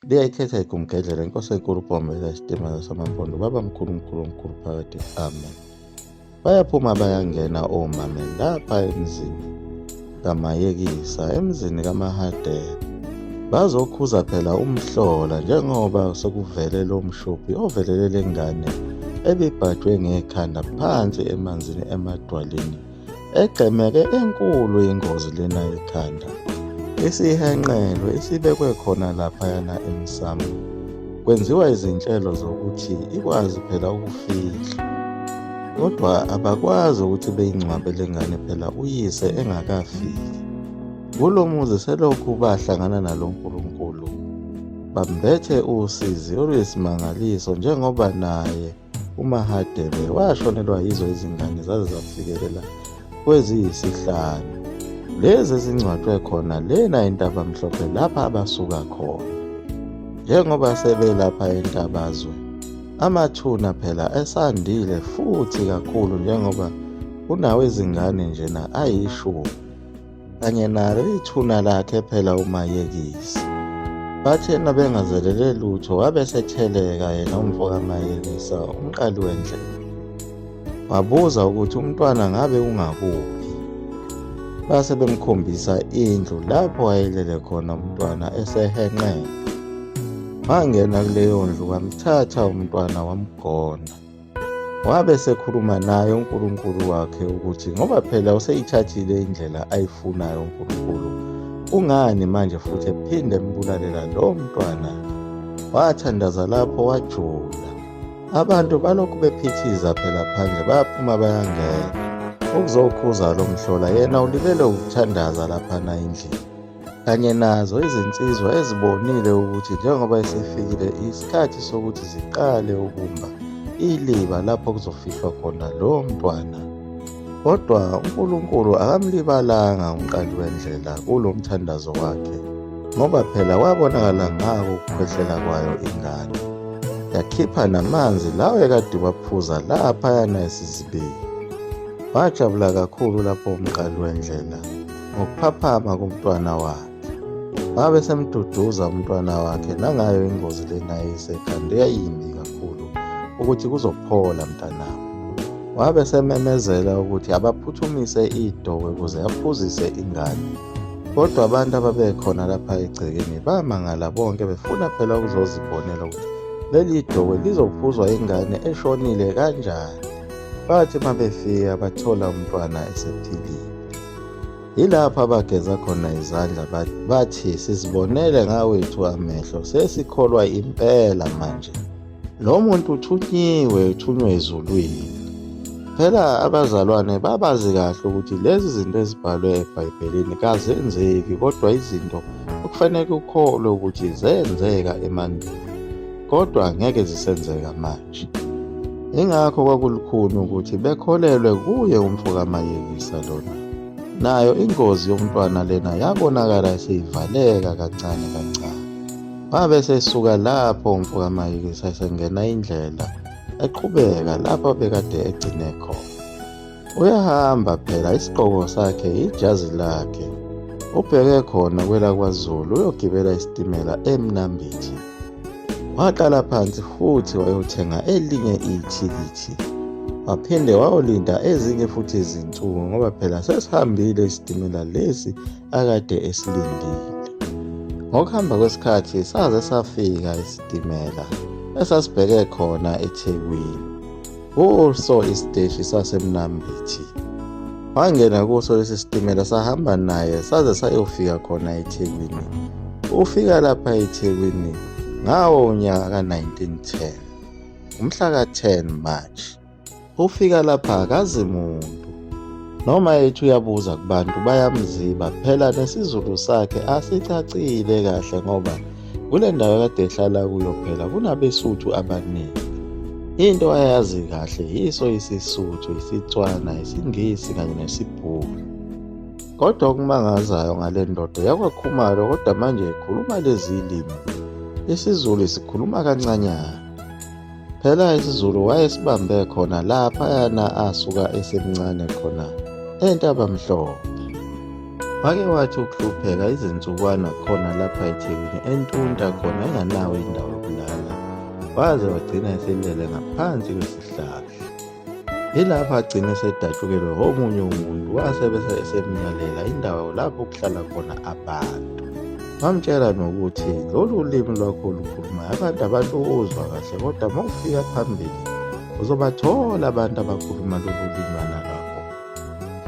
Liyayikhetha igumgedlela inkosi enkulu uBhombela isitimela samaMpondo baba mkhulu mkhulu omkhulu phakade amen. Bayaphuma bayangena omame lapha emzini kaMayekisa emzini kaMahadebe bazokhuza phela umhlola njengoba sekuvele lo mshophi ovelele lengane ebibhajwe ngekhanda phansi emanzini emadwaleni Egqemeke enkulu ingozi lena ekhanda. Isihenqelwe isibekwe khona laphayana emsamo. Kwenziwa izinhlelo zokuthi ikwazi phela ukufihlwa. Kodwa abakwazi ukuthi beyingcwabe lengane phela uyise engakafiki. Kulo muzi selokhu bahlangana nalo Nkulunkulu bambethe usizi oluyisimangaliso njengoba naye UMahadebe washonelwa yizo izingane zaze zafikelela kweziyisihlanu. Lezi ezingcwatshwe khona lena eNtabamhlophe lapha abasuka khona. Njengoba sebelapha eNtabazwe, amathuna phela esandile futhi kakhulu njengoba kunawo izingane njena ayishumi. Kanye nalo ithuna lakhe phela uMayekisi. Bathena bengazelele lutho wabe setheleka yena umfo kaMayekisa umqali wendlela. Wabuza ukuthi umntwana ngabe ungakuphi. Base bemkhombisa indlu lapho wayelele khona umntwana esehenqele. Wangena kuleyo ndlu wamthatha umntwana wamgona. Wabe esekhuluma naye uNkulunkulu wakhe ukuthi ngoba phela useyithathile indlela ayifunayo uNkulunkulu, kungani manje futhi ephinde embulalela lo mntwana? Wathandaza lapho wajula. Abantu balokhu bephithiza phela phandle bayaphuma bayangena ukuzokhuza lo mhlola, yena ulibele ukuthandaza laphana endlini. Kanye nazo izinsizwa ezibonile ukuthi njengoba esefikile isikhathi sokuthi ziqale ukumba iliba lapho kuzofihlwa khona lowo mntwana. Kodwa uNkulunkulu akamlibalanga umqali wendlela kulo mthandazo wakhe ngoba phela wabonakala ngako ukukhwehlela kwayo ingane. Yakhipha namanzi lawo ekade waphuza laphayana esizibeni. Wajabula kakhulu lapho umqali wendlela ngokuphaphama komntwana wakhe. Wabe semduduza umntwana wakhe nangayo ingozi lena eyisekhanda eyayimbi kakhulu ukuthi kuzophola mntanami. Wabe sememezela ukuthi abaphuthumise idokwe ukuze aphuzise ingane. Kodwa abantu ababekhona lapha egcekeni bamangala bonke befuna phela ukuzozibonela ukuthi leli dokwe lizophuzwa ingane eshonile kanjani. Bathi uma befika bathola umntwana esephilile. Yilapho abageza khona izandla bathi sizibonele ngawethu amehlo sesikholwa impela manje. Lo muntu uthunyiwe uthunywe ezulwini. Phela abazalwane babazi kahle ukuthi lezi zinto ezibhalwe eBhayibhelini kazenzeki kodwa izinto okufanele ukholwe ukuthi zenzeka emandulo kodwa ngeke zisenzeka manje. Ingakho kwakulukhuni ukuthi bekholelwe kuye umfo kaMayekisa lona. Nayo ingozi yomntwana lena yabonakala isiyivaleka kancane kancane. Wabe sesuka lapho umfo kaMayekisa esengena indlela eqhubeka lapho bekade egcine khona. Uyahamba phela isigqoko sakhe ijazi lakhe. Ubheke khona kwelakwaZulu uyogibela isitimela eMnambithi. Waqala phansi futhi wayothenga elinye ithikithi. Waphinde wayolinda ezinye futhi izinsuku ngoba phela sesihambile isitimela lesi akade esilindile. Ngokuhamba kwesikhathi saze safika isitimela esasibheke khona eThekwini. Kuso isiteshi saseMnambithi. Wangena kuso lesi sitimela sahamba naye saze sayofika khona eThekwini. Ufika lapha eThekwini ngawo unyaka ka-1910 umhla ka-10 March. Ufika lapha akazi muntu. Noma ethi uyabuza kubantu bayamziba phela nesiZulu sakhe asicacile kahle ngoba Kule ndawo ekade ehlala kuyo phela kunabeSuthu abaningi. Into ayazi kahle yiso isiSuthu, isiTswana, isiNgisi kanye nesiBhunu. Kodwa okumangazayo ngale ndoda yakwaKhumalo kodwa manje ikhuluma lezi limi. IsiZulu isikhuluma kancanyana. Phela isiZulu wayesibambe khona laphayana asuka esemncane khona eNtabamhlophe. Wake wathi ukuhlupheka izinsukwana khona lapha eThekwini entunta khona enganawo indawo yokulala waze wagcina eselele ngaphansi kwesihlahla. Yilapho agcina esedatshukelwe omunye umuntu wase bese esemyalela indawo lapho kuhlala khona abantu. Wamtshela nokuthi lolu limi lwakho olukhulumayo abantu abaluzwa kahle kodwa uma ufika phambili uzobathola abantu abakhuluma lolu linywana lwakho.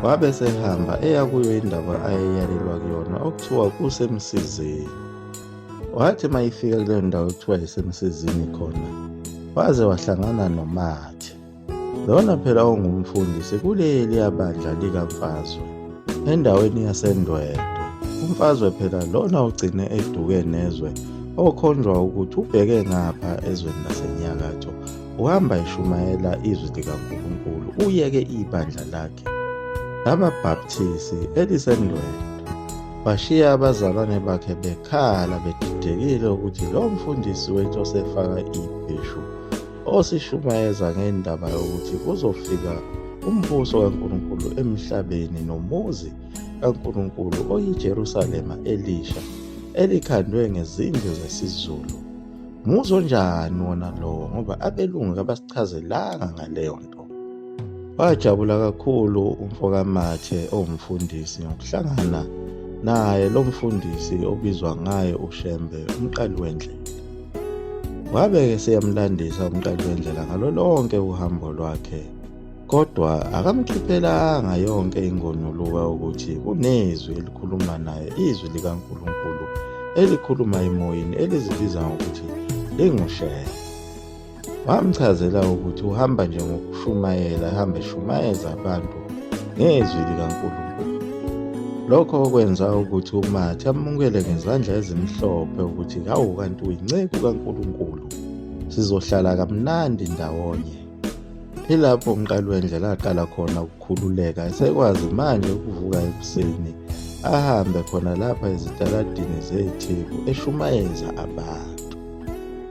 Wabe esehamba eya kuyo indaba ayeyalelwa kuyona okuthiwa kuseMsizeni. Wathi uma ifika kuleyo ndawo ekuthiwa iseMsizini khona waze wahlangana noMathe. Lona phela ongumfundisi kuleliya bandla likaMfazwe endaweni yaseNdwedwe. UMfazwe phela lona ugcine eduke nezwe okhonjwa ukuthi ubheke ngapha ezweni lasenyakatho uhamba eshumayela izwi likaNkulunkulu uyeke ibandla lakhe lamaBhapthisi eliseNdwedwe. Bashiya abazalwane bakhe bekhala bedidekile ukuthi lo mfundisi wethu osefaka ibheshu osishumayeza ngendaba yokuthi kuzofika umbuso kaNkulunkulu emhlabeni nomuzi kaNkulunkulu oyiJerusalema elisha elikhandwe ngezindlu zesiZulu. Muzi onjani wona lowo ngoba abelungu kabasichazelanga ngaleyo nto. Wajabula kakhulu umfokaMathe owumfundisi ngokuhlangana naye lo mfundisi obizwa ngaye uShembe umqali wendlela. Wabe-ke seyamlandisa umqali wendlela ngalo lonke uhambo lwakhe kodwa akamkhiphelanga yonke ingonyuluka ukuthi kunezwi elikhuluma naye izwi likaNkulunkulu elikhuluma emoyeni elizibiza ngokuthi linguShembe. Wamchazela ukuthi uhamba nje ngokushumayela, ehamba eshumayeza abantu ngezwi likaNkulunkulu. Lokho okwenza ukuthi uMathe amukele ngezandla ezimhlophe ukuthi hawu kanti uyinceku kaNkulunkulu, sizohlala kamnandi ndawonye. Ilapho umqali wendlela aqala khona ukukhululeka esekwazi manje ukuvuka ekuseni ahambe khona lapha ezitaladini zeTheku eshumayeza abantu.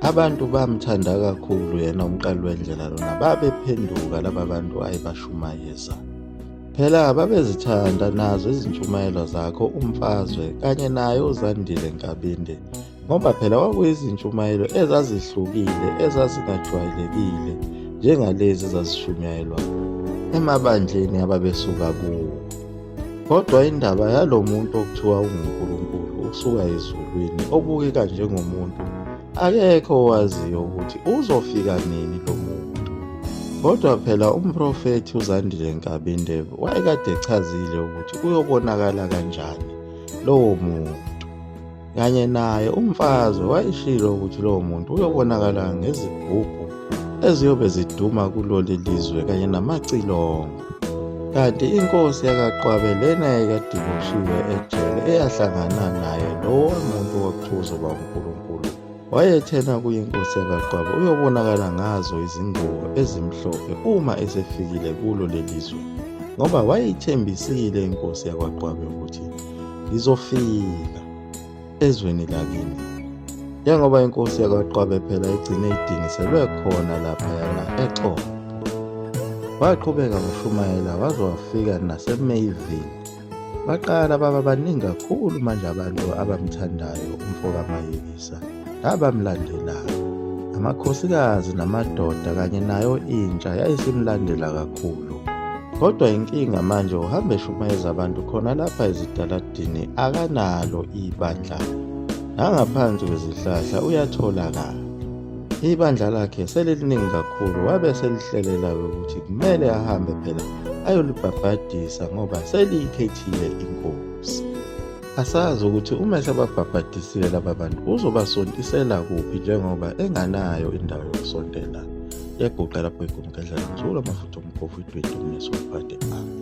Abantu bamthanda kakhulu yena umqali wendlela lona babephenduka laba bantu ayebashumayeza. Phela babezithanda nazo izintshumayelo zakho uMfazwe kanye naye uZandile Nkabinde ngoba phela kwakuyizintshumayelo ezazihlukile ezazingajwayelekile njengalezi ezazishunyayelwa emabandleni ababesuka kuwo. Kodwa indaba yalo muntu okuthiwa unguNkulunkulu usuka ezulwini obukeka njengomuntu akekho owaziyo ukuthi uzofika nini lo muntu. Kodwa phela umprofethi uZandile Nkabinde wayekade echazile ukuthi uyobonakala kanjani lowo muntu. Kanye naye uMfazwe wayeshilo ukuthi lowo muntu uyobonakala ngezigubhu eziyobe ziduma kuloli lizwe kanye namacilongo. Kanti inkosi yakaqwabe lena yayikade iboshiwe ejele eyahlangana naye lowo muntu okuthiwa uzoba uNkulunkulu wayethena kuyinkosi yakaqwabe uyobonakala ngazo izingubo ezimhlophe uma esefikile kulo lelizwe ngoba wayithembisile inkosi yakwaqwabe ukuthi ngizofika ezweni lakini njengoba inkosi yakwaQwabe phela igcine idingiselwe khona laphayana eXhobo. Waqhubeka washumayela waze wafika naseMayville. Baqala baba baningi kakhulu manje abantu abamthandayo umfo kaMayekisa nabamlandelayo. Amakhosikazi namadoda kanye nayo intsha yayisimlandela kakhulu. Kodwa inkinga manje uhamba eshumayeza abantu khona lapha ezitaladini akanalo ibandla. Nangaphansi kwezihlahla uyatholakala. Ibandla lakhe seliliningi kakhulu wabe selihlelela-ke ukuthi kumele ahambe phela ayolibhabhadisa ngoba seliyikhethile inkosi. Asazi ukuthi uma esebabhabhadisile laba bantu uzobasontisela kuphi njengoba enganayo indawo yokusontela. Yaguqa lapho igumgedlela mzukulu amafutha omkhovu idwidi umnesi waphathe. Amen.